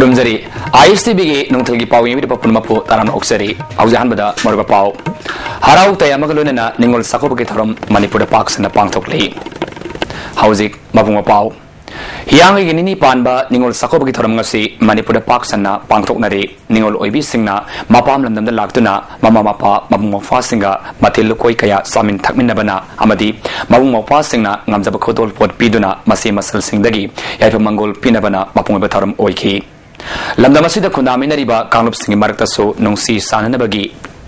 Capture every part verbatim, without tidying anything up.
ꯈꯨꯔꯨꯝꯖꯔꯤ꯫ ꯑꯥꯏ ꯑꯦꯁ T ꯚꯤꯒꯤ ꯅꯨꯡꯊꯤꯜꯒꯤ ꯄꯥꯎ ꯌꯦꯡꯕꯤꯔꯤꯕ ꯄꯨꯝꯅꯃꯛꯄꯨ ꯇꯔꯥꯝꯅ ꯑꯣꯛꯆꯔꯤ꯫ ꯍꯧꯖꯤꯛ ꯑꯍꯥꯟꯕꯗ ꯃꯔꯨꯑꯣꯏꯕ ꯄꯥꯎ꯫ ꯍꯔꯥꯎ ꯇꯌꯥꯝꯕꯒ ꯂꯣꯏꯅꯅ ꯅꯤꯉꯣꯜ ꯆꯥꯛꯀꯧꯕꯒꯤ ꯊꯧꯔꯝ ꯃꯅꯤꯄꯨꯔꯗ ꯄꯥꯛ ꯁꯟꯅ ꯄꯥꯡꯊꯣꯛꯂꯤ꯫ ꯍꯧꯖꯤꯛ ꯃꯄꯨꯡ ꯃꯄꯥꯎ꯫ ꯍꯤꯌꯥꯡꯒꯩꯒꯤ ꯅꯤꯅꯤ ꯄꯥꯟꯕ ꯅꯤꯉꯣꯜ ꯆꯥꯛꯀꯧꯕꯒꯤ ꯊꯧꯔꯝ ꯉꯁꯤ ꯃꯅꯤꯄꯨꯔꯗ ꯄꯥꯛ ꯁꯟꯅ ꯄꯥꯡꯊꯣꯛꯅꯔꯤ꯫ ꯅꯤꯉꯣꯜ ꯑꯣꯏꯕꯤꯁꯤꯡꯅ ꯃꯄꯥꯝ ꯂꯝꯗꯝꯗ ꯂꯥꯛꯇꯨꯅ ꯃꯃꯥ ꯃꯄꯥ, ꯃꯕꯨꯡ ꯃꯧꯄ꯭ꯋꯥꯁꯤꯡꯒ ꯃꯊꯦꯜ ꯂꯨꯀꯣꯏ ꯀꯌꯥ ꯆꯥꯃꯤꯟ ꯊꯛꯃꯤꯟꯅꯕꯅ ꯑꯃꯗꯤ ꯃꯕꯨꯡ ꯃꯧꯄ꯭ꯋꯥꯁꯤꯡꯅ ꯉꯝꯖꯕ ꯈꯨꯗꯣꯜ ꯄꯣꯠ ꯄꯤꯗꯨꯅ ꯃꯆꯦ ꯃꯆꯜꯁꯤꯡꯗꯒꯤ ꯌꯥꯏꯐ ꯃꯪꯒꯣꯜ ꯄꯤꯅꯕꯅ ꯃꯄꯨꯡ ꯑꯣꯏꯕ ꯊꯧꯔꯝ ꯑꯣꯏꯈꯤ꯫ ꯂꯝꯗꯝ ꯑꯁꯤꯗ ꯈꯨꯟꯗꯥꯃꯤꯟꯅꯔꯤꯕ ꯀꯥꯡꯂꯨꯞꯁꯤꯡꯒꯤ ꯃꯔꯛꯇꯁꯨ ꯅꯨꯡꯁꯤ ꯆꯥꯟꯅꯅꯕꯒꯤ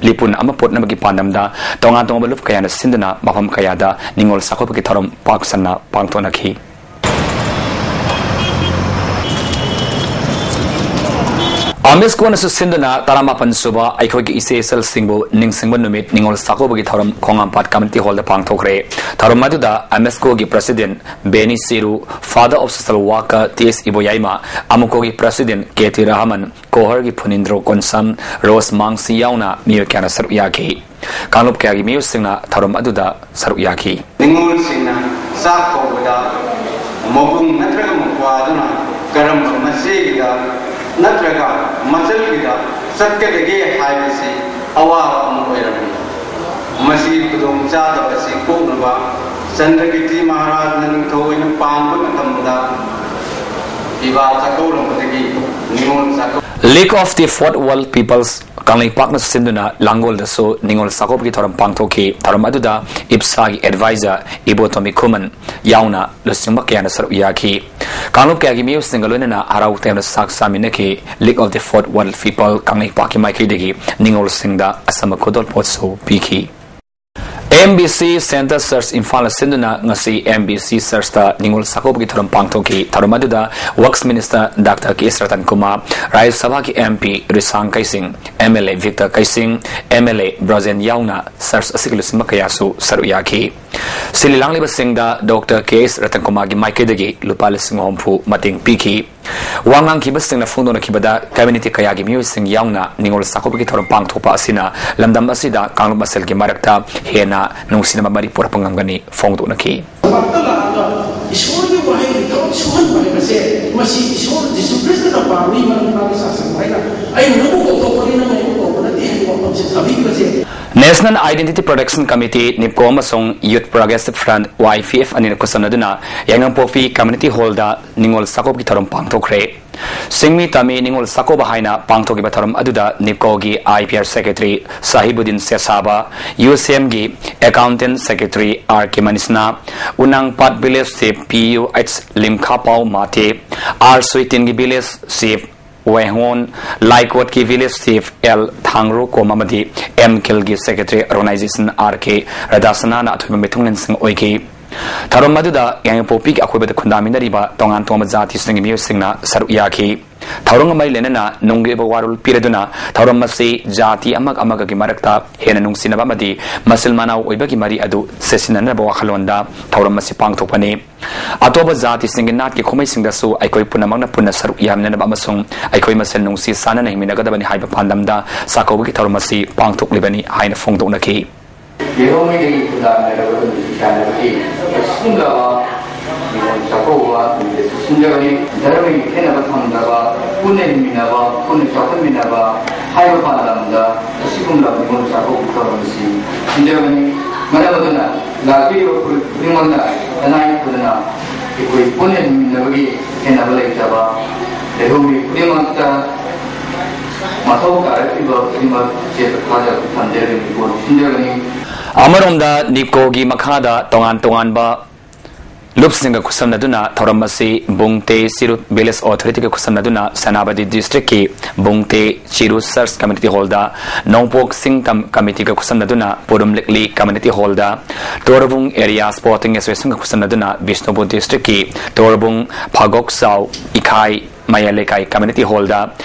ꯂꯤꯄꯨꯟ ꯑꯃ ꯄꯣꯠꯅꯕꯒꯤ ꯄꯥꯟꯗꯝꯗ ꯇꯣꯉꯥꯟ ꯇꯣꯉꯥꯟꯕ ꯂꯨꯞ ꯀꯌꯥꯅ ꯁꯤꯟꯗꯨꯅ ꯃꯐꯝ ꯀꯌꯥꯗ ꯅꯤꯉꯣꯜ ꯆꯥꯛꯀꯧꯕꯒꯤ ꯊꯧꯔꯝ ꯄꯥꯛ ꯁꯟꯅ ꯄꯥꯡꯊꯣꯛꯅꯈꯤ꯫ ꯑꯃꯦꯁꯀꯣꯅꯁꯨ ꯁꯤꯟꯗꯨꯅ ꯇꯔꯥꯃꯥꯄꯟ ꯁꯨꯕ ꯑꯩꯈꯣꯏꯒꯤ ꯏꯆꯦ ꯏꯆꯜꯁꯤꯡꯕꯨ ꯅꯤꯡꯁꯤꯡꯕ ꯅꯨꯃꯤꯠ ꯅꯤꯉꯣꯜ ꯆꯥꯛꯀꯧꯕꯒꯤ ꯊꯧꯔꯝ ꯈꯣꯡꯉꯥꯝꯄꯥꯠ ꯀꯝꯃ꯭ꯌꯨꯅꯤꯇꯤ ꯍꯣꯜꯗ ꯄꯥꯡꯊꯣꯛꯈ꯭ꯔꯦ꯫ ꯊꯧꯔꯝ ꯑꯗꯨꯗ ꯑꯃꯦꯁꯀꯣꯒꯤ president Benny Cheru, father of social worker T S Iboyaima, ꯑꯃꯨꯀꯣꯒꯤ ꯄ꯭ꯔꯁꯤꯗꯦꯟ ꯀꯦ ꯇꯤ ꯔꯍꯃꯟ, ꯀꯣꯍꯔꯒꯤ ꯐꯨꯅꯤꯟꯗ꯭ꯔꯣ ꯀꯣꯟꯁꯝ, ꯔꯣꯁ ꯃꯥꯡꯁꯤ ꯌꯥꯎꯅ ꯃꯤꯑꯣꯏ ꯀꯌꯥꯅ ꯁꯔꯨꯛ ꯌꯥꯈꯤ꯫ ꯀꯥꯡꯂꯨꯞ ꯀꯌꯥꯒꯤ ꯃꯤꯑꯣꯏꯁꯤꯡꯅ ꯊꯧꯔꯝ ꯑꯗꯨꯗ ꯁꯔꯨꯛ ꯌꯥꯈꯤ꯫ ꯅꯤꯉꯣꯜꯁꯤꯡꯅ ꯆꯥꯛ ꯀꯧꯕꯗ ꯃꯕꯨꯡ ꯅꯠꯇ꯭ꯔꯒ ꯃꯧꯄ꯭ꯋꯥꯗꯨꯅ ꯀꯔꯝꯕ ꯃꯆꯦꯒꯤꯗ ꯅꯠꯇ꯭ꯔꯒ ꯃꯆꯜꯒꯤꯗ ꯆꯠꯀꯗꯒꯦ ꯍꯥꯏꯕꯁꯤ ꯑꯋꯥꯕ ꯑꯃ ꯑꯣꯏꯔꯝꯃꯤ꯫ ꯃꯁꯤꯒꯤ ꯈꯨꯗꯣꯡꯆꯥꯗꯕ ꯑꯁꯤ ꯀꯣꯛꯅꯕ ꯆꯟꯗ꯭ꯔꯀꯤꯔꯇꯤ ꯃꯍꯥꯔꯥꯖꯅ ꯅꯤꯡꯊꯧ ꯑꯣꯏꯅ ꯄꯥꯟꯕ ꯃꯇꯝꯗ ꯄꯤꯕꯥ ꯆꯥꯛꯀꯧꯔꯝꯕꯗꯒꯤ ꯅꯤꯉꯣꯜ ꯆꯥꯛꯀꯧ League of the Fourth World Peoples ꯀꯪꯂꯩꯄꯥꯛꯅ ꯁꯤꯟꯗꯨꯅ ꯂꯥꯡꯒꯣꯜꯗꯁꯨ ꯅꯤꯉꯣꯜ ꯆꯥꯛꯀꯧꯕꯒꯤ ꯊꯧꯔꯝ ꯄꯥꯡꯊꯣꯛꯈꯤ꯫ ꯊꯧꯔꯝ ꯑꯗꯨꯗ ꯏꯞꯁꯥꯒꯤ ꯑꯦꯗꯚꯥꯏꯖꯔ ꯏꯕꯣꯇꯣꯝꯕꯤ ꯈꯨꯃꯟ ꯌꯥꯎꯅ ꯂꯨꯆꯤꯡꯕ ꯀꯌꯥꯅ ꯁꯔꯨꯛ ꯌꯥꯈꯤ꯫ ꯀꯥꯡꯂꯨꯞ ꯀꯌꯥꯒꯤ ꯃꯤꯑꯣꯏꯁꯤꯡꯒ ꯂꯣꯏꯅꯅ ꯍꯔꯥꯎ ꯇꯌꯥꯝꯅ ꯆꯥꯛ ꯆꯥꯃꯤꯟꯅꯈꯤ꯫ League of the Fourth World People ꯀꯪꯂꯩꯄꯥꯛꯀꯤ ꯃꯥꯏꯀꯩꯗꯒꯤ ꯅꯤꯉꯣꯜꯁꯤꯡꯗ ꯑꯆꯝꯕ ꯈꯨꯗꯣꯜ ꯄꯣꯠꯁꯨ ꯄꯤꯈꯤ꯫ M B C Centre Church ꯏꯝꯐꯥꯜꯅ ꯁꯤꯟꯗꯨꯅ ꯉꯁꯤ ꯑꯦꯝ ꯕꯤ ꯁꯤ ꯆꯔꯆꯇ ꯅꯤꯉꯣꯜ ꯆꯥꯛꯀꯧꯕꯒꯤ ꯊꯧꯔꯝ ꯄꯥꯡꯊꯣꯛꯈꯤ꯫ ꯊꯧꯔꯝ ꯑꯗꯨꯗ works minister doctor K S Ratan Kumar, Rajya ꯁꯚꯥꯒꯤ M P Rishang Keishing, M L A Victor Keishing, M L A Brajen ꯌꯥꯎꯅ ꯆꯔꯆ ꯑꯁꯤꯒꯤ ꯂꯨꯆꯤꯡꯕ ꯀꯌꯥꯁꯨ ꯁꯔꯨꯛ ꯌꯥꯈꯤ꯫ ꯁꯤꯜꯂꯤ ꯂꯥꯡꯂꯤꯕꯁꯤꯡꯗ ꯗꯣꯛꯇꯔ ꯀꯦ ꯑꯦꯁ ꯔꯇꯟ ꯀꯨꯃꯥꯔꯒꯤ ꯃꯥꯏꯀꯩꯗꯒꯤ ꯂꯨꯄꯥ ꯂꯤꯁꯤꯡ ꯍꯨꯝꯐꯨ ꯃꯇꯦꯡ ꯄꯤꯈꯤ꯫ ꯋꯥ ꯉꯥꯡꯈꯤꯕꯁꯤꯡꯅ ꯐꯣꯡꯗꯣꯛꯅꯈꯤꯕꯗ, ꯀꯝꯃ꯭ꯌꯨꯅꯤꯇꯤ ꯀꯌꯥꯒꯤ ꯃꯤꯑꯣꯏꯁꯤꯡ ꯌꯥꯎꯅ ꯅꯤꯉꯣꯜ ꯆꯥꯛꯀꯧꯕꯒꯤ ꯊꯧꯔꯝ ꯄꯥꯡꯊꯣꯛꯄ ꯑꯁꯤꯅ ꯂꯝꯗꯝ ꯑꯁꯤꯗ ꯀꯥꯡꯂꯨꯞ ꯃꯁꯦꯜꯒꯤ ꯃꯔꯛꯇ ꯍꯦꯟꯅ ꯅꯨꯡꯁꯤꯅꯕ ꯃꯔꯤ ꯄꯨꯔꯛꯄ ꯉꯝꯒꯅꯤ ꯐꯣꯡꯗꯣꯛꯅꯈꯤ꯫ ꯏꯁꯣꯔꯒꯤ ꯋꯥꯍꯩꯒꯤ ꯊꯕꯛ ꯁꯨꯍꯟꯕ ꯍꯥꯏꯕꯁꯦ, ꯃꯁꯤ ꯏꯁꯣꯔ ꯖꯤꯁꯨ ꯈ꯭ꯔꯤꯁꯇꯅ ꯄꯥꯝꯃꯤ, ꯃꯔꯝꯗꯤ ꯃꯥꯒꯤ ꯆꯥꯛꯁꯪ ꯍꯥꯏꯅ, "ꯑꯩꯅ ꯅꯪꯕꯨ ꯀꯧꯊꯣꯛꯄꯅꯤ, ꯅꯪ ꯑꯩꯕꯨ ꯀꯧꯕ ꯅꯠꯇꯦ" ꯍꯥꯏꯕ ꯋꯥꯐꯝꯁꯦ ꯊꯝꯕꯤꯕꯁꯦ꯫ National Identity Protection Committee, ꯅꯤꯞꯀꯣ, ꯑꯃꯁꯨꯡ Youth Progressive Front, ꯋꯥꯏ ꯄꯤ ꯑꯦꯐ, ꯑꯅꯤꯅ ꯈꯨꯠꯁꯝꯅꯗꯨꯅ ꯌꯥꯏꯉꯪꯄꯣꯛꯄꯤ Community Hallꯗ ꯅꯤꯉꯣꯜ ꯆꯥꯛꯀꯧꯕꯒꯤ ꯊꯧꯔꯝ ꯄꯥꯡꯊꯣꯛꯈ꯭ꯔꯦ꯫ ꯆꯤꯡꯃꯤ ꯇꯝꯃꯤ ꯅꯤꯉꯣꯜ ꯆꯥꯛꯀꯧꯕ ꯍꯥꯏꯅ ꯄꯥꯡꯊꯣꯛꯈꯤꯕ ꯊꯧꯔꯝ ꯑꯗꯨꯗ ꯅꯤꯞꯀꯣꯒꯤ I P R secretary Sahibuddin Sesaba, U C ꯑꯦꯝꯒꯤ ꯑꯦꯀꯥꯎꯟꯇꯦꯟꯠ ꯁꯦꯀ꯭ꯔꯦꯇꯔꯤ ꯑꯥꯔ ꯀꯦ ꯃꯅꯤꯁꯅꯥ, Unangpat village chief P U H Limkhapao Mate, R ꯁꯨꯏꯇꯤꯟꯒꯤ ꯚꯤꯂꯦꯖ ꯆꯤꯐ ꯋꯦꯍꯣꯟ, ꯂꯥꯏꯀꯣꯠꯀꯤ ꯚꯤꯂꯦꯖ ꯆꯤꯐ ꯑꯦꯜ ꯊꯥꯡꯔꯣꯀꯣꯝ ꯑꯃꯗꯤ ꯑꯦꯝ ꯀꯤꯜꯒꯤ ꯁꯦꯀ꯭ꯔꯦꯇꯔꯤ ꯑꯣꯔꯒꯅꯥꯏꯖꯦꯁꯟ ꯑꯥꯔ ꯀꯦ ꯔꯗꯥꯁꯅꯥꯅ ꯑꯊꯣꯏꯕ ꯃꯤꯊꯨꯡꯂꯦꯟꯁꯤꯡ ꯑꯣꯏꯈꯤ꯫ ꯊꯧꯔꯝ ꯑꯗꯨꯗ ꯌꯥꯏꯉꯪꯄꯣꯛꯄꯤꯒꯤ ꯑꯀꯣꯏꯕꯗ ꯈꯨꯟꯗꯥꯃꯤꯟꯅꯔꯤꯕ ꯇꯣꯉꯥꯟ ꯇꯣꯉꯥꯟꯕ ꯖꯥꯇꯤꯁꯤꯡꯒꯤ ꯃꯤꯑꯣꯏꯁꯤꯡꯅ ꯁꯔꯨꯛ ꯌꯥꯈꯤ꯫ ꯊꯧꯔꯝꯒ ꯃꯔꯤ ꯂꯩꯅꯅ ꯅꯨꯡꯒꯤ ꯑꯣꯏꯕ ꯋꯥꯔꯣꯜ ꯄꯤꯔꯗꯨꯅ ꯊꯧꯔꯝ ꯑꯁꯤ ꯖꯥꯇꯤ ꯑꯃꯒ ꯑꯃꯒꯒꯤ ꯃꯔꯛꯇ ꯍꯦꯟꯅ ꯅꯨꯡꯁꯤꯅꯕ ꯑꯃꯗꯤ ꯃꯆꯤꯜ ꯃꯅꯥꯎ ꯑꯣꯏꯕꯒꯤ ꯃꯔꯤ ꯑꯗꯨ ꯆꯦꯠꯁꯤꯟꯅꯅꯕ ꯋꯥꯈꯜꯂꯣꯟꯗ ꯊꯧꯔꯝ ꯑꯁꯤ ꯄꯥꯡꯊꯣꯛꯄꯅꯤ꯫ ꯑꯇꯣꯞꯄ ꯖꯥꯇꯤꯁꯤꯡꯒꯤ ꯅꯥꯠꯀꯤ ꯀꯨꯝꯍꯩꯁꯤꯡꯗꯁꯨ ꯑꯩꯈꯣꯏ ꯄꯨꯝꯅꯃꯛꯅ ꯄꯨꯟꯅ ꯁꯔꯨꯛ ꯌꯥꯃꯤꯟꯅꯅꯕ ꯑꯃꯁꯨꯡ ꯑꯩꯈꯣꯏ ꯃꯁꯦꯜ ꯅꯨꯡꯁꯤ ꯆꯥꯟꯅꯅ ꯍꯤꯡꯃꯤꯟꯅꯒꯗꯕꯅꯤ ꯍꯥꯏꯕ ꯄꯥꯟꯗꯝꯗ ꯆꯥꯛꯀꯧꯕꯒꯤ ꯊꯧꯔꯝ ꯑꯁꯤ ꯄꯥꯡꯊꯣꯛꯂꯤꯕꯅꯤ ꯍꯥꯏꯅ ꯐꯣꯡꯗꯣꯛꯅꯈꯤ꯫ ꯌꯦꯜꯍꯧꯉꯩꯗꯒꯤ ꯈꯨꯟꯗꯥꯃꯤꯟꯅꯔꯕ ꯅꯨꯡꯁꯤ ꯆꯥꯟꯅꯕꯒꯤ ꯑꯁꯤꯒꯨꯝꯂꯕ ꯅꯤꯉꯣꯜ ꯆꯥꯛꯀꯧꯕ ꯅꯨꯃꯤꯠ ꯑꯁꯤ ꯁꯤꯟꯖꯕꯅꯤ꯫ ꯙꯔꯃꯒꯤ ꯈꯦꯠꯅꯕ ꯊꯝꯗꯕ, ꯄꯨꯟꯅ ꯍꯤꯡꯃꯤꯟꯅꯕ, ꯄꯨꯟꯅ ꯆꯥꯎꯈꯠꯃꯤꯟꯅꯕ ꯍꯥꯏꯕ ꯄꯥꯟꯗꯝꯗ ꯑꯁꯤꯒꯨꯝꯂꯕ ꯅꯤꯉꯣꯜ ꯆꯥꯛꯀꯧꯕ ꯊꯧꯔꯝ ꯑꯁꯤ ꯁꯤꯟꯖꯕꯅꯤ꯫ ꯃꯔꯝ ꯑꯗꯨꯅ ꯂꯥꯛꯄꯤꯔꯤꯕ ꯈꯨꯗꯤꯡꯃꯛꯅ ꯇꯉꯥꯏ ꯐꯗꯅ ꯑꯩꯈꯣꯏ ꯄꯨꯟꯅ ꯍꯤꯡꯃꯤꯟꯅꯕꯒꯤ ꯈꯦꯠꯅꯕ ꯂꯩꯇꯕ, ꯂꯩꯍꯧꯔꯤꯕ ꯈꯨꯗꯤꯡꯃꯛꯇ ꯃꯊꯧ ꯇꯥꯔꯛꯂꯤꯕ ꯈꯨꯗꯤꯡꯃꯛ ꯆꯦꯠꯄ ꯊꯥꯖꯕ ꯊꯝꯖꯔꯒꯅꯤ, ꯀꯣꯟ ꯁꯤꯟꯖꯒꯅꯤ꯫ ꯑꯃꯔꯣꯝꯗ ꯅꯤꯞꯀꯣꯒꯤ ꯃꯈꯥꯗ ꯇꯣꯉꯥꯟ ꯇꯣꯉꯥꯟꯕ ꯂꯨꯞꯁꯤꯡꯒ ꯈꯨꯠꯁꯝꯅꯗꯨꯅ ꯊꯧꯔꯝ ꯑꯁꯤ ꯕꯨꯡꯇꯦ ꯆꯤꯔꯨ ꯚꯤꯂꯦꯖ ꯑꯣꯊꯣꯔꯤꯇꯤꯒ ꯈꯨꯠꯁꯝꯅꯗꯨꯅ ꯁꯦꯅꯥꯄꯇꯤ ꯗꯤꯁꯇ꯭ꯔꯤꯛꯀꯤ ꯕꯨꯡꯇꯦ ꯆꯤꯔꯨ ꯆꯔꯆ ꯀꯝꯃ꯭ꯌꯨꯅꯤꯇꯤ ꯍꯣꯜꯗ, ꯅꯣꯡꯄꯣꯛ ꯆꯤꯡꯇꯝ ꯀꯝꯃꯤꯇꯤꯒ ꯈꯨꯠꯁꯝꯅꯗꯨꯅ ꯄꯨꯔꯨꯝ ꯂꯤꯛꯂꯤ ꯀꯝꯃ꯭ꯌꯨꯅꯤꯇꯤ ꯍꯣꯜꯗ, ꯇꯣꯔꯕꯨꯡ ꯑꯦꯔꯤꯌꯥ ꯁ꯭ꯄꯣꯔꯇꯤꯡ ꯑꯦꯁꯣꯁꯤꯌꯦꯁꯟꯒ ꯈꯨꯠꯁꯝꯅꯗꯨꯅ ꯕꯤꯁꯅꯨꯄꯨꯔ ꯗꯤꯁꯇ꯭ꯔꯤꯛꯀꯤ ꯇꯣꯔꯕꯨꯡ ꯐꯥꯒꯣꯛꯆꯥꯎ ꯏꯈꯥꯏ ꯃꯌꯥ ꯂꯩꯀꯥꯏ ꯀꯝꯃ꯭ꯌꯨꯅꯤꯇꯤ ꯍꯣꯜꯗ,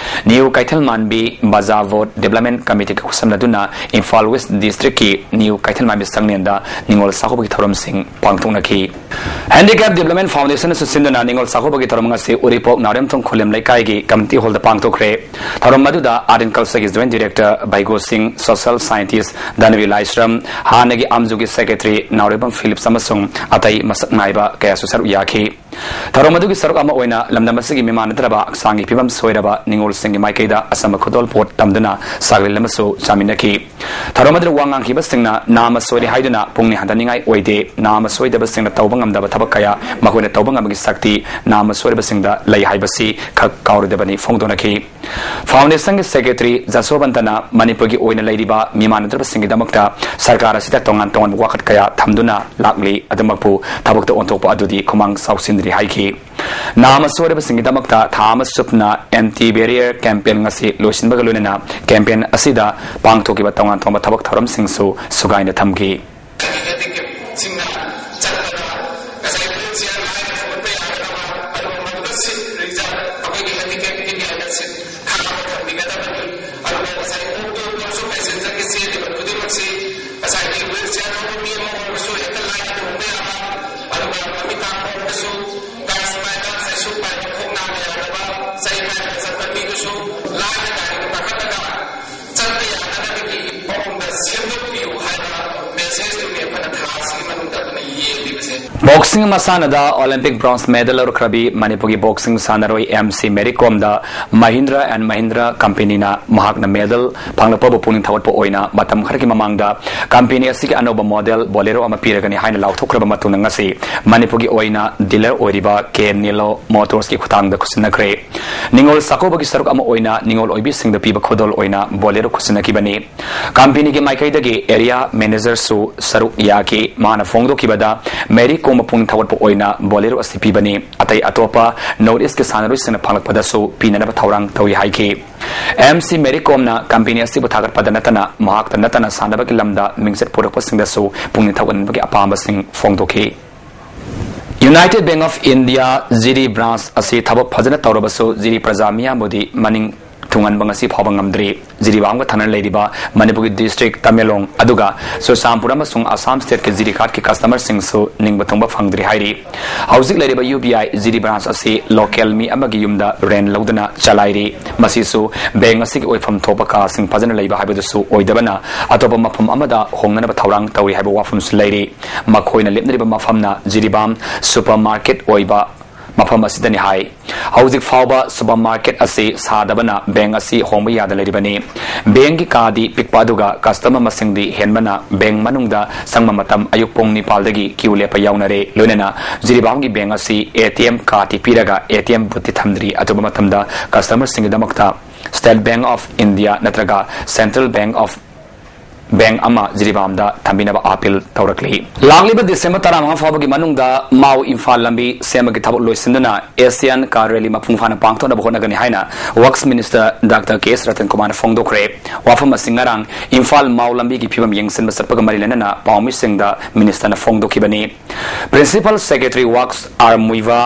ꯅ꯭ꯌꯨ ꯀꯩꯊꯦꯜ ꯃꯥꯟꯕꯤ ꯕꯖꯥꯔ ꯋꯥꯔꯗ ꯗꯤꯕ꯭ꯂꯞꯃꯦꯟ ꯀꯝꯃꯤꯇꯤꯒ ꯈꯨꯠꯁꯝꯅꯗꯨꯅ ꯏꯝꯐꯥꯜ ꯋꯦꯁ ꯗꯤꯁꯇ꯭ꯔꯤꯛꯀꯤ ꯅ꯭ꯌꯨ ꯀꯩꯊꯦꯜ ꯃꯥꯟꯕꯤ ꯁꯪꯂꯦꯟꯗ ꯅꯤꯉꯣꯜ ꯆꯥꯛꯀꯧꯕꯒꯤ ꯊꯧꯔꯝꯁꯤꯡ ꯄꯥꯡꯊꯣꯛꯅꯈꯤ꯫ ꯍꯦꯟꯗꯤꯀ꯭ꯔꯦꯐ ꯗꯤꯕ꯭ꯂꯞꯃꯦꯟ ꯐꯥꯎꯟꯗꯦꯁꯟꯅꯁꯨ ꯁꯤꯟꯗꯨꯅ ꯅꯤꯉꯣꯜ ꯆꯥꯛꯀꯧꯕꯒꯤ ꯊꯧꯔꯝ ꯑꯁꯤ ꯎꯔꯤꯄꯣꯛ ꯅꯥꯎꯔꯦꯝꯊꯣꯡ ꯈꯨꯂꯦꯝ ꯂꯩꯀꯥꯏꯒꯤ ꯀꯝꯃ꯭ꯌꯨꯅꯤꯇꯤ ꯍꯣꯜꯗ ꯄꯥꯡꯊꯣꯛꯈ꯭ꯔꯦ꯫ ꯊꯧꯔꯝ ꯑꯗꯨꯗ ꯑꯥꯔꯠ ꯑꯦꯟ ꯀꯜꯆꯔꯒꯤ ꯖꯣꯏꯟꯠ ꯗꯤꯔꯦꯛꯇꯔ ꯚꯩꯒꯣ ꯁꯤꯡ, ꯁꯣꯁꯤꯌꯦꯜ ꯁꯥꯏꯟꯇꯤꯁ ꯙꯅꯕꯤ ꯂꯥꯏꯁ꯭ꯔꯝ, ꯍꯥꯟꯅꯒꯤ ꯑꯥꯝꯖꯨꯒꯤ ꯁꯦꯀ꯭ꯔꯦꯇꯔꯤ ꯅꯥꯎꯔꯦꯝꯕꯝ ꯐꯤꯂꯤꯞꯁ ꯑꯃꯁꯨꯡ ꯑꯇꯩ ꯃꯁꯛ ꯅꯥꯏꯕ ꯀꯌꯥꯁꯨ ꯁꯔꯨꯛ ꯌꯥꯈꯤ꯫ ꯊꯧꯔꯝ ꯑꯗꯨꯒꯤ ꯁꯔꯨꯛ ꯑꯃ ꯑꯣꯏꯅ ꯂꯝꯗꯝ ꯑꯁꯤꯒꯤ ꯃꯤꯃꯥꯟꯅꯗ꯭ꯔꯕ ꯍꯛꯆꯥꯡꯒꯤ ꯐꯤꯕꯝ ꯁꯣꯏꯔꯕ ꯅꯤꯉꯣꯜꯁꯤꯡꯒꯤ ꯃꯥꯏꯀꯩꯗ ꯑꯆꯝꯕ ꯈꯨꯗꯣꯜꯄꯣꯠ ꯇꯝꯗꯨꯅ ꯆꯥꯛꯂꯦꯟ ꯑꯃꯁꯨ ꯆꯥꯃꯤꯟꯅꯈꯤ꯫ ꯊꯧꯔꯝ ꯑꯗꯨꯗ ꯋꯥ ꯉꯥꯡꯈꯤꯕꯁꯤꯡꯅ ꯅꯥꯝꯃ ꯁꯣꯏꯔꯦ ꯍꯥꯏꯗꯨꯅ ꯄꯨꯛꯅꯤꯡ ꯍꯟꯊꯅꯤꯡꯉꯥꯏ ꯑꯣꯏꯗꯦ, ꯅꯥꯝꯃ ꯁꯣꯏꯗꯕꯁꯤꯡꯅ ꯇꯧꯕ ꯉꯝꯗꯕ ꯊꯕꯛ ꯀꯌꯥ ꯃꯈꯣꯏꯅ ꯇꯧꯕ ꯉꯝꯕꯒꯤ ꯁꯛꯇꯤ ꯅꯥꯝꯃ ꯁꯣꯏꯔꯕꯁꯤꯡꯗ ꯂꯩ ꯍꯥꯏꯕꯁꯤ ꯈꯛ ꯀꯥꯎꯔꯣꯏꯗꯕꯅꯤ ꯐꯣꯡꯗꯣꯛꯅꯈꯤ꯫ ꯐꯥꯎꯟꯗꯦꯁꯟꯒꯤ ꯁꯦꯀ꯭ꯔꯦꯇꯔꯤ ꯖꯁꯣꯕꯟꯇꯅ ꯃꯅꯤꯄꯨꯔꯒꯤ ꯑꯣꯏꯅ ꯂꯩꯔꯤꯕ ꯃꯤꯃꯥꯟꯅꯗ꯭ꯔꯕꯁꯤꯡꯒꯤꯗꯃꯛꯇ ꯁꯔꯀꯥꯔ ꯑꯁꯤꯗ ꯇꯣꯉꯥꯟ ꯇꯣꯉꯥꯟꯕ ꯋꯥꯀꯠ ꯀꯌꯥ ꯊꯝꯗꯨꯅ ꯂꯥꯛꯂꯤ, ꯑꯗꯨꯃꯛꯄꯨ ꯊꯕꯛꯇ ꯑꯣꯟꯊꯣꯛꯄ ꯑꯗꯨꯗꯤ ꯈꯨꯃꯥꯡ ꯆꯥꯎꯁꯤꯟꯗ꯭ꯔꯤ ꯍꯥꯏꯈꯤ꯫ ꯅꯥꯝꯃ ꯁꯣꯏꯔꯕꯁꯤꯡꯒꯤꯗꯃꯛꯇ ꯊꯥ ꯑꯃ ꯆꯨꯞꯅ ꯑꯦꯟꯇꯤ ꯕꯦꯔꯤꯌꯔ ꯀꯦꯝꯄꯦꯟ ꯉꯁꯤ ꯂꯣꯏꯁꯤꯟꯕꯒ ꯂꯣꯏꯅꯅ ꯀꯦꯝꯄꯦꯟ ꯑꯁꯤꯗ ꯄꯥꯡꯊꯣꯛꯈꯤꯕ ꯇꯣꯉꯥꯟ ꯇꯣꯉꯥꯟꯕ ꯊꯕꯛ ꯊꯧꯔꯝꯁꯤꯡꯁꯨ ꯁꯨꯒꯥꯏꯅ ꯊꯝꯈꯤ꯫ ꯁꯤꯡꯅ ꯆꯠꯄꯗ ꯉꯁꯥꯏ ꯋꯤꯜ ꯆꯤꯌꯔ ꯂꯥꯏꯅ ꯄꯨꯈꯠꯄ ꯌꯥꯒꯗꯕ, ꯑꯗꯨꯒ ꯃꯗꯨꯗ ꯁꯤꯠ ꯔꯤꯖꯔꯚ ꯑꯩꯈꯣꯏꯒꯤ ꯍꯦꯟꯗꯤꯀꯦꯞꯀꯤ ꯀꯌꯥꯗ ꯁꯤꯠ ꯈꯥꯛꯑꯒ ꯊꯝꯕꯤꯒꯗꯕꯅꯤ꯫ ꯑꯗꯨꯒ ꯉꯁꯥꯏ ꯑꯣꯛꯇꯣ ꯑꯣꯏꯔꯁꯨ ꯄꯦꯁꯦꯟꯖꯔꯒꯤ ꯆꯦꯜꯂꯤꯕ ꯈꯨꯗꯤꯡꯃꯛꯁꯤ ꯉꯁꯥꯏꯒꯤ ꯋꯤꯜ ꯆꯤꯌꯔ ꯊꯧꯕ ꯃꯤ ꯑꯃ ꯑꯣꯏꯔꯁꯨ ꯍꯦꯛꯇ ꯂꯥꯏꯅ ꯇꯣꯡꯕ ꯌꯥꯕ, ꯑꯗꯨꯒ ꯅꯨꯃꯤꯗꯥꯡ ꯑꯣꯏꯔꯁꯨ ꯀꯥꯁ ꯄꯥꯏꯕ, ꯆꯩꯁꯨ ꯄꯥꯏꯕ, ꯈꯣꯡ ꯅꯥꯕ ꯌꯥꯗꯕ, ꯆꯩ ꯄꯥꯏꯕ ꯆꯠꯄ ꯃꯤꯗꯨꯁꯨ ꯂꯥꯏꯅ ꯒꯥꯔꯤꯗ ꯀꯥꯈꯠꯂꯒ ꯆꯠꯄ ꯌꯥꯅꯅꯕꯒꯤ ꯃꯑꯣꯡꯗ ꯁꯦꯝꯗꯣꯛꯄꯤꯌꯨ ꯍꯥꯏꯕ ꯃꯦꯁꯦꯖꯇꯨꯅꯤ ꯑꯩꯈꯣꯏꯅ ꯊꯥ ꯑꯁꯤꯒꯤ ꯃꯅꯨꯡꯗ ꯑꯩꯈꯣꯏꯅ ꯌꯦꯡꯂꯤꯕꯁꯦ꯫ ꯕꯣꯛꯁꯤꯡ ꯃꯁꯥꯟꯅꯗ ꯑꯣꯂꯤꯝꯄꯤꯛ ꯕ꯭ꯔꯣꯟꯖ ꯃꯦꯗꯜ ꯂꯧꯔꯛꯈ꯭ꯔꯕꯤ ꯃꯅꯤꯄꯨꯔꯒꯤ ꯕꯣꯛꯁꯤꯡ ꯁꯥꯟꯅꯔꯣꯏ ꯑꯦꯝ ꯁꯤ ꯃꯦꯔꯤ ꯀꯣꯝꯗ ꯃꯍꯤꯟꯗ꯭ꯔ ꯑꯦꯟ ꯃꯍꯤꯟꯗ꯭ꯔ ꯀꯝꯄꯦꯅꯤꯅ ꯃꯍꯥꯛꯅ ꯃꯦꯗꯜ ꯐꯪꯂꯛꯄꯕꯨ ꯄꯨꯛꯅꯤꯡ ꯊꯧꯒꯠꯄ ꯑꯣꯏꯅ ꯃꯇꯝ ꯈꯔꯒꯤ ꯃꯃꯥꯡꯗ ꯀꯝꯄꯦꯅꯤ ꯑꯁꯤꯒꯤ ꯑꯅꯧꯕ ꯃꯣꯗꯦꯜ ꯕꯣꯂꯦꯔꯣ ꯑꯃ ꯄꯤꯔꯒꯅꯤ ꯍꯥꯏꯅ ꯂꯥꯎꯊꯣꯛꯈ꯭ꯔꯕ ꯃꯇꯨꯡꯗ ꯉꯁꯤ ꯃꯅꯤꯄꯨꯔꯒꯤ ꯑꯣꯏꯅ ꯗꯤꯂꯔ ꯑꯣꯏꯔꯤꯕ ꯀꯦ ꯅꯤꯂꯣ ꯃꯣꯇꯣꯔꯁꯀꯤ ꯈꯨꯠꯊꯥꯡꯗ ꯈꯨꯠꯁꯤꯟꯅꯈ꯭ꯔꯦ꯫ ꯅꯤꯉꯣꯜ ꯆꯥꯛꯀꯧꯕꯒꯤ ꯁꯔꯨꯛ ꯑꯃ ꯑꯣꯏꯅ ꯅꯤꯉꯣꯜ ꯑꯣꯏꯕꯤꯁꯤꯡꯗ ꯄꯤꯕ ꯈꯨꯗꯣꯜ ꯑꯣꯏꯅ ꯕꯣꯂꯦꯔꯣ ꯈꯨꯠꯁꯤꯟꯅꯈꯤꯕꯅꯤ꯫ ꯀꯝꯄꯦꯅꯤꯒꯤ ꯃꯥꯏꯀꯩꯗꯒꯤ ꯑꯦꯔꯤꯌꯥ ꯃꯦꯅꯦꯖꯔꯁꯨ ꯁꯔꯨꯛ ꯌꯥꯈꯤ꯫ ꯃꯥꯅ ꯐꯣꯡꯗꯣꯛꯈꯤꯕꯗ, ꯃꯦꯔꯤ ꯀꯣꯝ ꯃꯄꯨꯡ ꯊꯧꯒꯠꯄ ꯑꯣꯏꯅ ꯕꯣꯂꯦꯔꯣ ꯑꯁꯤ ꯄꯤꯕꯅꯤ꯫ ꯑꯇꯩ ꯑꯇꯣꯞꯄ ꯅꯣꯔꯠ ꯏꯁꯀꯤ ꯁꯥꯟꯅꯔꯣꯏꯁꯤꯡꯅ ꯐꯪꯂꯛꯄꯗꯁꯨ ꯄꯤꯅꯅꯕ ꯊꯧꯔꯥꯡ ꯇꯧꯏ ꯍꯥꯏꯈꯤ꯫ ꯑꯦꯝ ꯁꯤ ꯃꯦꯔꯤ ꯀꯣꯝꯅ ꯀꯝꯄꯦꯅꯤ ꯑꯁꯤꯕꯨ ꯊꯥꯒꯠꯄꯗ ꯅꯠꯇꯅ ꯃꯍꯥꯛꯇ ꯅꯠꯇꯅ ꯁꯥꯟꯅꯕꯒꯤ ꯂꯝꯗ ꯃꯤꯡꯆꯠ ꯄꯨꯔꯛꯄꯁꯤꯡꯗꯁꯨ ꯄꯨꯛꯅꯤꯡ ꯊꯧꯒꯠꯅꯕꯒꯤ ꯑꯄꯥꯝꯕꯁꯤꯡ ꯐꯣꯡꯗꯣꯛꯈꯤ꯫ United Bank of India Jiri branch ꯑꯁꯤ ꯊꯕꯛ ꯐꯖꯅ ꯇꯧꯔꯕꯁꯨ ꯖꯤꯔꯤ ꯄ꯭ꯔꯖꯥ ꯃꯤꯌꯥꯝꯕꯨꯗꯤ ꯃꯅꯤꯡ ꯊꯨꯡꯍꯟꯕ ꯉꯁꯤ ꯐꯥꯎꯕ ꯉꯝꯗ꯭ꯔꯤ꯫ ꯖꯤꯔꯤꯕꯥꯝꯒ ꯊꯪꯅꯅ ꯂꯩꯔꯤꯕ ꯃꯅꯤꯄꯨꯔꯒꯤ ꯗꯤꯁꯇ꯭ꯔꯤꯛ ꯇꯃꯦꯡꯂꯣꯡ ꯑꯗꯨꯒ ꯆꯨꯔꯆꯥꯟꯄꯨꯔ ꯑꯃꯁꯨꯡ ꯑꯁꯥꯝ ꯁ꯭ꯇꯦꯠꯀꯤ ꯖꯤꯔꯤꯒꯥꯠꯀꯤ ꯀꯁꯇꯃꯔꯁꯤꯡꯁꯨ ꯅꯤꯡꯕ ꯊꯨꯡꯕ ꯐꯪꯗ꯭ꯔꯤ ꯍꯥꯏꯔꯤ꯫ ꯍꯧꯖꯤꯛ ꯂꯩꯔꯤꯕ ꯌꯨ ꯕꯤ ꯑꯥꯏ ꯖꯤꯔꯤ ꯕ꯭ꯔꯥꯟꯁ ꯑꯁꯤ ꯂꯣꯀꯦꯜ ꯃꯤ ꯑꯃꯒꯤ ꯌꯨꯝꯗ ꯔꯦꯟ ꯂꯧꯗꯨꯅ ꯆꯂꯥꯏꯔꯤ꯫ ꯃꯁꯤꯁꯨ ꯕꯦꯡ ꯑꯁꯤꯒꯤ ꯑꯣꯏꯐꯝ ꯊꯣꯛꯄ ꯀꯥꯁꯤꯡ ꯐꯖꯅ ꯂꯩꯕ ꯍꯥꯏꯕꯗꯨꯁꯨ ꯑꯣꯏꯗꯕꯅ, ꯑꯇꯣꯞꯄ ꯃꯐꯝ ꯑꯃꯗ ꯍꯣꯡꯅꯅꯕ ꯊꯧꯔꯥꯡ ꯇꯧꯔꯤ ꯍꯥꯏꯕ ꯋꯥꯐꯝꯁꯨ ꯂꯩꯔꯤ꯫ ꯃꯈꯣꯏꯅ ꯂꯦꯞꯅꯔꯤꯕ ꯃꯐꯝꯅ ꯖꯤꯔꯤꯕꯥꯝ ꯁꯨꯄꯔ ꯃꯥꯔꯀꯦꯠ ꯑꯣꯏꯕ ꯃꯐꯝ ꯑꯁꯤꯗꯅꯤ ꯍꯥꯏ꯫ ꯍꯧꯖꯤꯛ ꯐꯥꯎꯕ ꯁꯨꯄꯔ ꯃꯥꯔꯀꯦꯠ ꯑꯁꯤ ꯁꯥꯗꯕꯅ ꯕꯦꯡ ꯑꯁꯤ ꯍꯣꯡꯕ ꯌꯥꯗ ꯂꯩꯔꯤꯕꯅꯤ꯫ ꯕꯦꯡꯒꯤ ꯀꯥꯗꯤ ꯄꯤꯛꯄ ꯑꯗꯨꯒ ꯀꯁꯇꯃꯔ ꯃꯁꯤꯡꯗꯤ ꯍꯦꯟꯕꯅ ꯕꯦꯡ ꯃꯅꯨꯡꯗ ꯆꯪꯕ ꯃꯇꯝ ꯑꯌꯨꯛ ꯄꯨꯡ ꯅꯤꯄꯥꯜꯗꯒꯤ ꯀ꯭ꯌꯨ ꯂꯦꯞꯄ ꯌꯥꯎꯅꯔꯦ꯫ ꯂꯣꯏꯅꯅ ꯖꯤꯔꯤꯕꯥꯝꯒꯤ ꯕꯦꯡ ꯑꯁꯤ ꯑꯦ ꯇꯤ ꯑꯦꯝ ꯀꯥꯔꯗꯇꯤ ꯄꯤꯔꯒ ꯑꯦ ꯇꯤ ꯑꯦꯝ ꯕꯨꯠꯇꯤ ꯊꯝꯗ꯭ꯔꯤ꯫ ꯑꯇꯣꯞꯄ ꯃꯇꯝꯗ ꯀꯁꯇꯃꯔꯁꯤꯡꯒꯤꯗꯃꯛꯇ ꯁ꯭ꯇꯦꯠ ꯕꯦꯡ ꯑꯣꯐ ꯏꯟꯗꯤꯌꯥ ꯅꯠꯇ꯭ꯔꯒ ꯁꯦꯟꯇ꯭ꯔꯦꯜ ꯕꯦꯡ ꯑꯣꯐ ꯕꯦꯡ ꯑꯃ ꯖꯤꯔꯤꯕꯥꯝꯗ ꯊꯝꯕꯤꯅꯕ ꯑꯥꯄꯤꯜ ꯇꯧꯔꯛꯂꯤ꯫ ꯂꯥꯛꯂꯤꯕ ꯗꯤꯁꯦꯝꯕꯔ ꯇꯔꯥꯃꯉꯥ ꯐꯥꯎꯕꯒꯤ ꯃꯅꯨꯡꯗ ꯃꯥꯎ ꯏꯝꯐꯥꯜ ꯂꯝꯕꯤ ꯁꯦꯝꯕꯒꯤ ꯊꯕꯛ ꯂꯣꯏꯁꯤꯟꯗꯨꯅ ꯑꯦꯁꯤꯌꯥꯟ ꯀꯥꯔ ꯔꯦꯂꯤ ꯃꯄꯨꯡ ꯐꯥꯅ ꯄꯥꯡꯊꯣꯛꯅꯕ ꯍꯣꯠꯅꯒꯅꯤ ꯍꯥꯏꯅ works minister doctor K S Ratan ꯀꯨꯃꯥꯔꯅ ꯐꯣꯡꯗꯣꯛꯈ꯭ꯔꯦ꯫ ꯋꯥꯐꯝ ꯑꯁꯤ ꯉꯔꯥꯡ ꯏꯝꯐꯥꯜ ꯃꯥꯎ ꯂꯝꯕꯤꯒꯤ ꯐꯤꯕꯝ ꯌꯦꯡꯁꯤꯟꯕ ꯆꯠꯄꯒ ꯃꯔꯤ ꯂꯩꯅꯅ ꯄꯥꯎꯃꯤꯁꯤꯡꯗ ꯃꯤꯅꯤꯁꯇꯔꯅ ꯐꯣꯡꯗꯣꯛꯈꯤꯕꯅꯤ꯫ Principal secretary works R Muivah,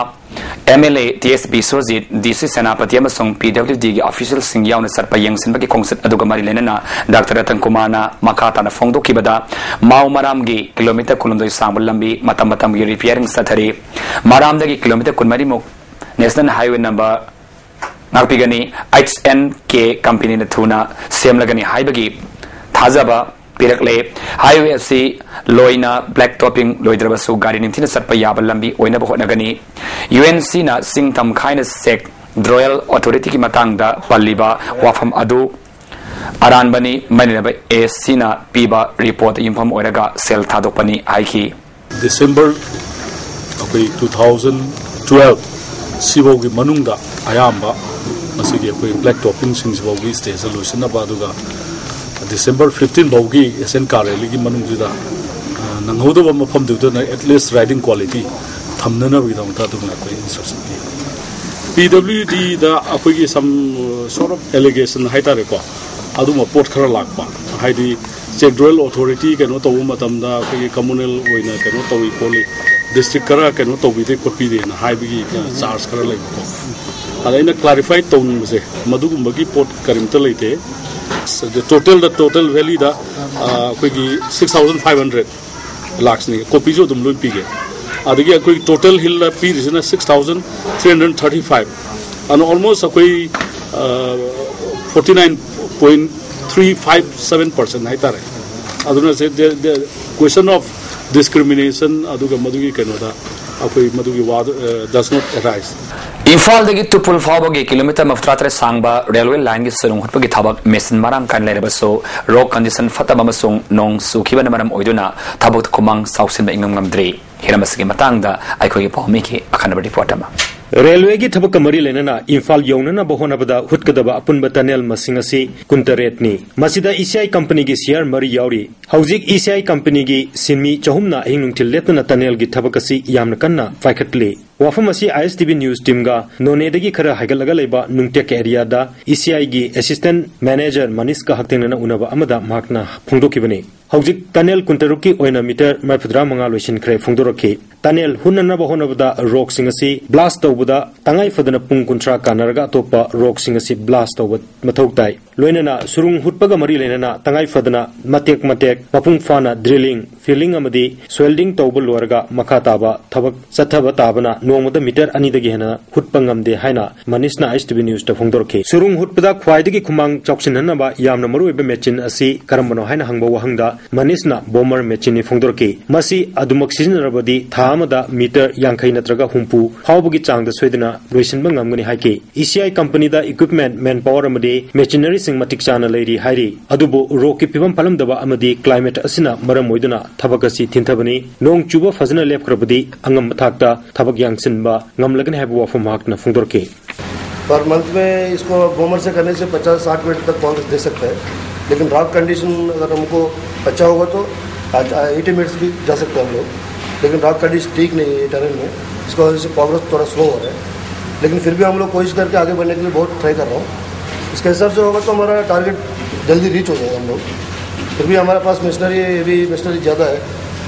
M L A T S Biswajit, D C Senapati ꯑꯃꯁꯨꯡ ꯄꯤ ꯗꯕ꯭ꯂꯤꯎ ꯗꯤꯒꯤ ꯑꯣꯐꯤꯁꯤꯌꯦꯜꯁꯤꯡ ꯌꯥꯎꯅ ꯆꯠꯄ ꯌꯦꯡꯁꯤꯟꯕꯒꯤ ꯈꯣꯡꯆꯠ ꯑꯗꯨꯒ ꯃꯔꯤ ꯂꯩꯅꯅ ꯗꯥꯛꯇꯔ ꯔꯇꯟ ꯀꯨꯃꯥꯔꯅ ꯃꯈꯥ ꯇꯥꯅ ꯐꯣꯡꯗꯣꯛꯈꯤꯕꯗ, ꯃꯥꯎ ꯃꯔꯥꯝꯒꯤ ꯀꯤꯂꯣꯃꯤꯇꯔ ꯀꯨꯟꯍꯨꯝꯗꯣꯏ ꯁꯥꯡꯕ ꯂꯝꯕꯤ ꯃꯇꯝ ꯃꯇꯝꯒꯤ ꯔꯤꯄꯤꯌꯥꯔꯤꯡ ꯆꯠꯊꯔꯤ꯫ ꯃꯔꯥꯝꯗꯒꯤ ꯀꯤꯂꯣꯃꯤꯇꯔ ꯀꯨꯟꯃꯔꯤꯃꯨꯛ ꯅꯦꯁꯅꯦꯜ ꯍꯥꯏꯋꯦ ꯅꯝꯕꯔ ꯉꯥꯛꯄꯤꯒꯅꯤ꯫ ꯑꯩꯆ ꯑꯦꯟ ꯀꯦ ꯀꯝꯄꯦꯅꯤꯅ ꯊꯨꯅ ꯁꯦꯝꯂꯒꯅꯤ ꯍꯥꯏꯕꯒꯤ ꯊꯥꯖꯕ ꯄꯤꯔꯛꯂꯦ꯫ ꯍꯥꯏꯋꯦ ꯑꯁꯤ ꯂꯣꯏꯅ ꯕ꯭ꯂꯦꯛ ꯇꯣꯄꯤꯡ ꯂꯣꯏꯗ꯭ꯔꯕꯁꯨ ꯒꯥꯔꯤ ꯅꯤꯡꯊꯤꯅ ꯆꯠꯄ ꯌꯥꯕ ꯂꯝꯕꯤ ꯑꯣꯏꯅꯕ ꯍꯣꯠꯅꯒꯅꯤ꯫ ꯌꯨ ꯑꯦꯟ ꯁꯤꯅ ꯆꯤꯡ ꯇꯝꯈꯥꯏꯅ ꯁꯦꯛ ꯗ꯭ꯔꯣꯌꯦꯜ ꯑꯣꯊꯣꯔꯤꯇꯤꯒꯤ ꯃꯇꯥꯡꯗ ꯄꯜꯂꯤꯕ ꯋꯥꯐꯝ ꯑꯗꯨ ꯑꯔꯥꯟꯕꯅꯤ꯫ ꯃꯔꯤ ꯂꯩꯅꯕ ꯑꯦ ꯁꯤꯅ ꯄꯤꯕ ꯔꯤꯄꯣꯔꯠꯇ ꯌꯨꯝꯐꯝ ꯑꯣꯏꯔꯒ ꯁꯦꯜ ꯊꯥꯗꯣꯛꯄꯅꯤ ꯍꯥꯏꯈꯤ꯫ ꯗꯤꯁꯦꯝꯕꯔ ꯑꯩꯈꯣꯏ ꯇꯨ ꯊꯥꯎꯖꯟ ꯇꯨꯋꯦꯜꯐ ꯁꯤꯐꯥꯎꯒꯤ ꯃꯅꯨꯡꯗ ꯑꯌꯥꯝꯕ ꯃꯁꯤꯒꯤ ꯑꯩꯈꯣꯏ ꯕ꯭ꯂꯦꯛ ꯇꯣꯄꯤꯡꯁꯤꯡꯁꯤꯐꯥꯎꯒꯤ ꯁ꯭ꯇꯦꯖꯇ ꯂꯣꯏꯁꯤꯟꯅꯕ, ꯑꯗꯨꯒ ꯗꯤꯁꯦꯝꯕꯔ ꯐꯤꯐꯇꯤꯟ ꯐꯥꯎꯒꯤ ꯑꯦꯁꯤꯌꯥꯟ ꯀꯥꯔ ꯔꯦꯂꯤꯒꯤ ꯃꯅꯨꯡꯁꯤꯗ, ꯑ, ꯅꯪꯍꯧꯗꯕ ꯃꯐꯝꯗꯨꯗꯅ at least riding quality ꯊꯝꯅꯅꯕꯒꯤꯗꯃꯛꯇ ꯑꯗꯨꯝ ꯑꯩꯈꯣꯏ ꯏꯟꯁꯇ꯭ꯔꯛꯁꯟ ꯄꯤ꯫ ꯄꯤ ꯗꯕ꯭ꯂꯤꯎ ꯗꯤꯗ ꯑꯩꯈꯣꯏꯒꯤ some sort of allegation ꯍꯥꯏꯇꯥꯔꯦꯀꯣ, ꯑꯗꯨꯝꯕ ꯄꯣꯠ ꯈꯔ ꯂꯥꯛꯄ, ꯍꯥꯏꯗꯤ ꯆꯦꯛ ꯗ꯭ꯔꯣꯌꯦꯜ ꯑꯣꯊꯣꯔꯤꯇꯤ ꯀꯩꯅꯣ ꯇꯧꯕ ꯃꯇꯝꯗ ꯑꯩꯈꯣꯏꯒꯤ ꯀꯝꯃꯨꯅꯦꯜ ꯑꯣꯏꯅ ꯀꯩꯅꯣ ꯇꯧꯏ ꯈꯣꯠꯂꯤ, ꯗꯤꯁꯇ꯭ꯔꯤꯛ ꯈꯔ ꯀꯩꯅꯣ ꯇꯧꯕꯤꯗꯦ ꯈꯣꯠꯄꯤꯗꯦꯅ ꯍꯥꯏꯕꯒꯤ ꯆꯥꯔꯖ ꯈꯔ ꯂꯩꯕꯀꯣ꯫ ꯑꯗ ꯑꯩꯅ ꯀ꯭ꯂꯥꯔꯤꯐꯥꯏ ꯇꯧꯅꯤꯡꯕꯁꯦ, ꯃꯗꯨꯒꯨꯝꯕꯒꯤ ꯄꯣꯠ ꯀꯔꯤꯝꯇ ꯂꯩꯇꯦ꯫ ꯇꯣꯇꯦꯜꯗ, ꯇꯣꯇꯦꯜ ꯚꯦꯂꯤꯗ ꯑꯩꯈꯣꯏꯒꯤ ꯁꯤꯛꯁ ꯊꯥꯎꯖꯟ ꯐꯥꯏꯚ ꯍꯟꯗ꯭ꯔꯦꯠ ꯂꯥꯛꯁꯅꯤ꯫ ꯀꯣꯄꯤꯁꯨ ꯑꯗꯨꯝ ꯂꯣꯏ ꯄꯤꯒꯦ꯫ ꯑꯗꯒꯤ ꯑꯩꯈꯣꯏ ꯇꯣꯇꯦꯜ ꯍꯤꯜꯗ ꯄꯤꯔꯤꯁꯤꯅ six thousand three hundred thirty five. ꯑꯗꯨꯅ ꯑꯣꯜꯃꯣꯁ ꯑꯩꯈꯣꯏ forty nine point three five seven percent ꯍꯥꯏꯇꯥꯔꯦ꯫ ꯑꯗꯨꯅ ꯁꯦ, the, the question of discrimination ꯑꯗꯨꯒ ꯃꯗꯨꯒꯤ ꯀꯩꯅꯣꯗ ꯑꯩꯈꯣꯏ ꯃꯗꯨꯒꯤ ꯋꯥꯗꯨ does not arise꯫ ꯏꯝꯐꯥꯜꯗꯒꯤ ꯇꯨꯄꯨꯜ ꯐꯥꯎꯕꯒꯤ ꯀꯤꯂꯣꯃꯤꯇꯔ ꯃꯧꯗ꯭ꯔꯥ ꯇꯔꯦꯠ ꯁꯥꯡꯕ ꯔꯦꯜꯋꯦ ꯂꯥꯏꯟꯒꯤ ꯁꯨꯔꯨꯡ ꯍꯨꯠꯄꯒꯤ ꯊꯕꯛ ꯃꯦꯆꯤꯟ ꯃꯔꯥꯡ ꯀꯥꯏꯅ ꯂꯩꯔꯕꯁꯨ, ꯔꯣꯛ ꯀꯟꯗꯤꯁꯟ ꯐꯠꯇꯕ ꯑꯃꯁꯨꯡ ꯅꯣꯡ ꯆꯨꯈꯤꯕꯅ ꯃꯔꯝ ꯑꯣꯏꯗꯨꯅ ꯊꯕꯛꯇ ꯈꯨꯃꯥꯡ ꯆꯥꯎꯁꯤꯟꯕ ꯏꯉꯝ ꯉꯝꯗ꯭ꯔꯤ꯫ ꯍꯤꯔꯝ ꯑꯁꯤꯒꯤ ꯃꯇꯥꯡꯗ ꯑꯩꯈꯣꯏꯒꯤ ꯄꯥꯎꯃꯤꯒꯤ ꯑꯈꯟꯅꯕ ꯔꯤꯄꯣꯔꯠ ꯑꯃ꯫ ꯔꯦꯜꯋꯦꯒꯤ ꯊꯕꯛꯀ ꯃꯔꯤ ꯂꯩꯅꯅ ꯏꯝꯐꯥꯜ ꯌꯧꯅꯅꯕ ꯍꯣꯠꯅꯕꯗ ꯍꯨꯠꯀꯗꯕ ꯑꯄꯨꯟꯕ ꯇꯅꯦꯜ ꯃꯁꯤꯡ ꯑꯁꯤ ꯀꯨꯟꯇꯔꯦꯠꯅꯤ꯫ ꯃꯁꯤꯗ ꯏ ꯁꯤ ꯑꯥꯏ ꯀꯝꯄꯅꯤꯒꯤ ꯁꯤꯌꯥꯔ ꯃꯔꯤ ꯌꯥꯎꯔꯤ꯫ ꯍꯧꯖꯤꯛ ꯏ ꯁꯤ ꯑꯥꯏ ꯀꯝꯄꯅꯤꯒꯤ ꯁꯤꯟꯃꯤ ꯆꯍꯨꯝꯅ ꯑꯍꯤꯡ ꯅꯨꯡꯊꯤꯜ ꯂꯦꯞꯇꯅ ꯇꯅꯦꯜꯒꯤ ꯊꯕꯛ ꯑꯁꯤ ꯌꯥꯝꯅ ꯀꯟꯅ ꯄꯥꯏꯈꯠꯂꯤ꯫ ꯋꯥꯐꯝ ꯑꯁꯤ ꯑꯥꯏ ꯑꯦꯁ ꯇꯤ ꯚꯤ ꯅ꯭ꯌꯨꯁ ꯇꯤꯝꯒ ꯅꯣꯅꯦꯗꯒꯤ ꯈꯔ ꯍꯥꯏꯒꯠꯂꯒ ꯂꯩꯕ ꯅꯨꯡꯇꯦꯛ ꯑꯦꯔꯤꯌꯥꯗ ꯏ ꯁꯤ ꯑꯥꯏꯒꯤ ꯑꯦꯁꯤꯁꯇꯦꯟꯠ ꯃꯦꯅꯦꯖꯔ ꯃꯅꯤꯁꯀ ꯍꯛꯊꯦꯡꯅꯅ ꯎꯅꯕ ꯑꯃꯗ ꯃꯍꯥꯛꯅ ꯐꯣꯡꯗꯣꯛꯈꯤꯕꯅꯤ꯫ ꯍꯧꯖꯤꯛ ꯇꯅꯦꯜ ꯀꯨꯟꯇꯔꯨꯛꯀꯤ ꯑꯣꯏꯅ ꯃꯤꯇꯔ ꯃꯔꯤꯐꯨꯇꯔꯥ ꯃꯉꯥ ꯂꯣꯏꯁꯤꯟꯈ꯭ꯔꯦ ꯐꯣꯡꯗꯣꯔꯛꯈꯤ꯫ ꯇꯅꯦꯜ ꯍꯨꯠꯅꯅꯕ ꯍꯣꯠꯅꯕꯗ ꯔꯣꯛꯁꯤꯡ ꯑꯁꯤ ꯕ꯭ꯂꯥꯁ ꯇꯧꯕꯗ ꯇꯉꯥꯏ ꯐꯗꯅ ꯄꯨꯡ ꯀꯨꯟꯊ꯭ꯔꯥ ꯀꯥꯟꯅꯔꯒ ꯑꯇꯣꯞꯄ ꯔꯣꯛꯁꯤꯡ ꯑꯁꯤ ꯕ꯭ꯂꯥꯁ ꯇꯧꯕ ꯃꯊꯧ ꯇꯥꯏ꯫ ꯂꯣꯏꯅꯅ ꯁꯨꯔꯨꯡ ꯍꯨꯠꯄꯒ ꯃꯔꯤ ꯂꯩꯅꯅ ꯇꯉꯥꯏ ꯐꯗꯅ ꯃꯇꯦꯛ ꯃꯇꯦꯛ ꯃꯄꯨꯡ ꯐꯥꯅ ꯗ꯭ꯔꯤꯂꯤꯡ, ꯐꯤꯂꯤꯡ ꯑꯃꯗꯤ ꯁ꯭ꯋꯦꯜꯗꯤꯡ ꯇꯧꯕ ꯂꯣꯏꯔꯒ ꯃꯈꯥ ꯇꯥꯕ ꯊꯕꯛ ꯆꯠꯊꯕ ꯇꯥꯕꯅ ꯅꯣꯡꯃꯗ ꯃꯤꯇꯔ ꯑꯅꯤꯗꯒꯤ ꯍꯦꯟꯅ ꯍꯨꯠꯄ ꯉꯝꯗꯦ ꯍꯥꯏꯅ ꯃꯅꯤꯁꯅ ꯑꯥꯏ ꯑꯦꯁ ꯇꯤ ꯚꯤ ꯅ꯭ꯌꯨꯁꯇ ꯐꯣꯡꯗꯣꯔꯛꯈꯤ꯫ ꯁꯨꯔꯨꯡ ꯍꯨꯠꯄꯗ ꯈ꯭ꯋꯥꯏꯗꯒꯤ ꯈꯨꯃꯥꯡ ꯆꯥꯎꯁꯤꯟꯍꯟꯅꯕ ꯌꯥꯝꯅ ꯃꯔꯨꯑꯣꯏꯕ ꯃꯦꯆꯤꯟ ꯑꯁꯤ ꯀꯔꯝꯕꯅꯣ ꯍꯥꯏꯅ ꯍꯪꯕ ꯋꯥꯍꯪꯗ ꯃꯅꯤꯁꯅ ꯕꯣꯃꯔ ꯃꯦꯆꯤꯟꯅꯤ ꯐꯣꯡꯗꯣꯔꯛꯈꯤ꯫ ꯃꯁꯤ ꯑꯗꯨꯃꯛ ꯁꯤꯖꯤꯟꯅꯔꯕꯗꯤ ꯊꯥ ꯑꯃꯗ ꯃꯤꯇꯔ ꯌꯥꯡꯈꯩ ꯅꯠꯇ꯭ꯔꯒ ꯍꯨꯝꯐꯨ ꯐꯥꯎꯕꯒꯤ ꯆꯥꯡꯗ ꯁꯣꯏꯗꯅ ꯂꯣꯏꯁꯤꯟꯕ ꯉꯝꯒꯅꯤ ꯍꯥꯏꯈꯤ꯫ ꯏ ꯁꯤ ꯑꯥꯏ ꯀꯝꯄꯅꯤꯗ ꯏꯀ꯭ꯋꯤꯞꯃꯦꯟꯠ, ꯃꯦꯟꯄꯥꯋꯔ ꯑꯃꯗꯤ ꯃꯦꯆꯤꯅꯔꯤꯁꯤꯡ ꯃꯇꯤꯛ ꯆꯥꯅ ꯂꯩꯔꯤ ꯍꯥꯏꯔꯤ꯫ ꯑꯗꯨꯕꯨ ꯔꯣꯛꯀꯤ ꯐꯤꯕꯝ ꯐꯠꯂꯝꯗꯕ ꯑꯃꯗꯤ ꯀ꯭ꯂꯥꯏꯃꯦꯠ ꯑꯁꯤꯅ ꯃꯔꯝ ꯑꯣꯏꯗꯨꯅ ꯊꯕꯛ ꯑꯁꯤ ꯊꯤꯟꯊꯕꯅꯤ꯫ ꯅꯣꯡ ꯆꯨꯕ ꯐꯖꯅ ꯂꯦꯞꯈ꯭ꯔꯕꯗꯤ ꯑꯉꯝꯕ ꯊꯥꯛꯇ ꯊꯕꯛ ꯌꯥꯡꯁꯤꯟꯕ ꯉꯝꯂꯒꯅꯤ ꯍꯥꯏꯕ ꯋꯥꯐꯝ ꯃꯍꯥꯛꯅ ꯐꯣꯡꯗꯣꯔꯛꯈꯤ꯫ पर मंथ में इसको बोमर से करने से पचास साठ मिनट तक प्रोग्रेस दे सकते हैं, लेकिन रॉक कंडीशन अगर हमको अच्छा होगा तो आज एटी मिनट्स भी जा सकते हैं हम लोग। लेकिन रॉक कंडीशन ठीक नहीं है टेरेन में, इसकी वजह से प्रोग्रेस थोड़ा स्लो हो रहा है। लेकिन फिर भी हम लोग कोशिश करके आगे बढ़ने के लिए बहुत ट्राई कर रहा हूँ। इसके हिसाब से होगा तो हमारा टारगेट जल्दी रीच हो जाएगा हम लोग। फिर भी हमारे पास मशीनरी, हेवी मशीनरी ज़्यादा है,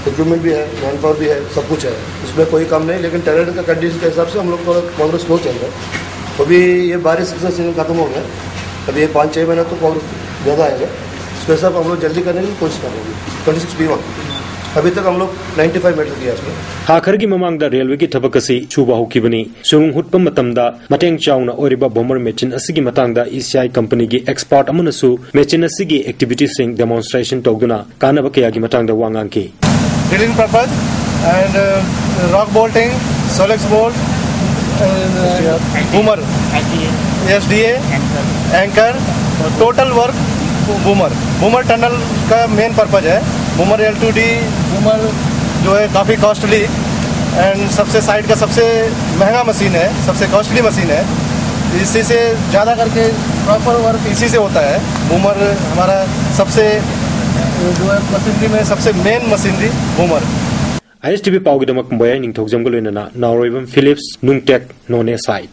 इक्विपमेंट भी है, मैन पावर भी है, सब कुछ है, इसमें कोई कम नहीं। लेकिन टेरेन का कंडीशन के हिसाब से हम लोग थोड़ा प्रोग्रेस स्लो चल रहा है। अभी ये बारिश का सीजन खत्म हो गया, अभी ये पाँच छः महीना तो प्रोग्रेस ज़्यादा आएगा। इसमें सब हम लोग जल्दी करने की कोशिश कर रहे हैं। ट्वेंटी सिक्स बी वन, अभी तक हम लोग नाइन्टी फ़ाइव मीटर किया इसमें। ꯊꯥ ꯈꯔꯒꯤ ꯃꯃꯥꯡꯗ ꯔꯦꯜꯋꯦꯒꯤ ꯊꯕꯛ ꯑꯁꯤ ꯁꯨꯕ ꯍꯧꯈꯤꯕꯅꯤ꯫ ꯁꯨꯔꯨꯡ ꯍꯨꯠꯄ ꯃꯇꯝꯗ ꯃꯇꯦꯡ ꯆꯥꯎꯅ ꯑꯣꯏꯔꯤꯕ ꯕꯣꯃꯔ ꯃꯦꯆꯤꯟ ꯑꯁꯤꯒꯤ ꯃꯇꯥꯡꯗ ꯏ ꯁꯤ ꯑꯥꯏ ꯀꯝꯄꯅꯤꯒꯤ ꯑꯦꯛꯁꯄꯥꯔꯠ ꯑꯃꯅꯁꯨ ꯃꯦꯆꯤꯟ ꯑꯁꯤꯒꯤ ꯑꯦꯛꯇꯤꯚꯤꯇꯤꯁꯤꯡ ꯗꯦꯃꯣꯟꯁꯇ꯭ꯔꯦꯁꯟ ꯇꯧꯗꯨꯅ ꯀꯥꯟꯅꯕ ꯀꯌꯥꯒꯤ ꯃꯇꯥꯡꯗ ꯋꯥ ꯉꯥꯡꯈꯤ꯫ Drilling purpose and uh, rock bolting, solex bolt, uh, boomer, S D A, anchor, total work boomer. Boomer tunnel का मेन पर्पज है। Boomer L two D boomer जो है काफ़ी कॉस्टली एंड सबसे साइड का सबसे महंगा मशीन है, सबसे कॉस्टली मशीन है। इसी से ज़्यादा करके प्रॉपर वर्क इसी से होता है। बूमर हमारा सबसे जो है मशीनरी में सबसे मेन मशीनरी बूमर। ꯑꯥꯏ ꯑꯦꯁ ꯇꯤ ꯚꯤ ꯄꯥꯎꯒꯤꯗꯃꯛ ꯃꯣꯌꯥꯏ ꯅꯤꯡꯊꯧꯖꯝꯒ ꯂꯣꯏꯅꯅ ꯅꯥꯎꯔꯣꯏꯕꯝ ꯐꯤꯂꯤꯞꯁ, ꯅꯨꯡꯇꯦꯛ, ꯅꯣꯅꯦ ꯁꯥꯏꯠ꯫